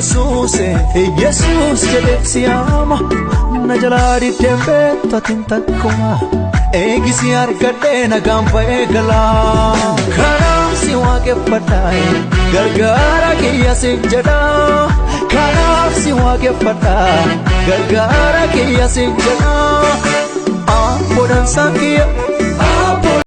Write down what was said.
Yesuus Yesuus jedhee siyaama na jalaa diddeen beektu atiin takkuma eegisi argadhee nagaan ba'ee galaa kanaaf si waaqeffadhaa gargaara kiyya si jedhaa kanaaf si waaqeffadhaa gargaara kiyya si jedhaa. Abboodhaan kiyya.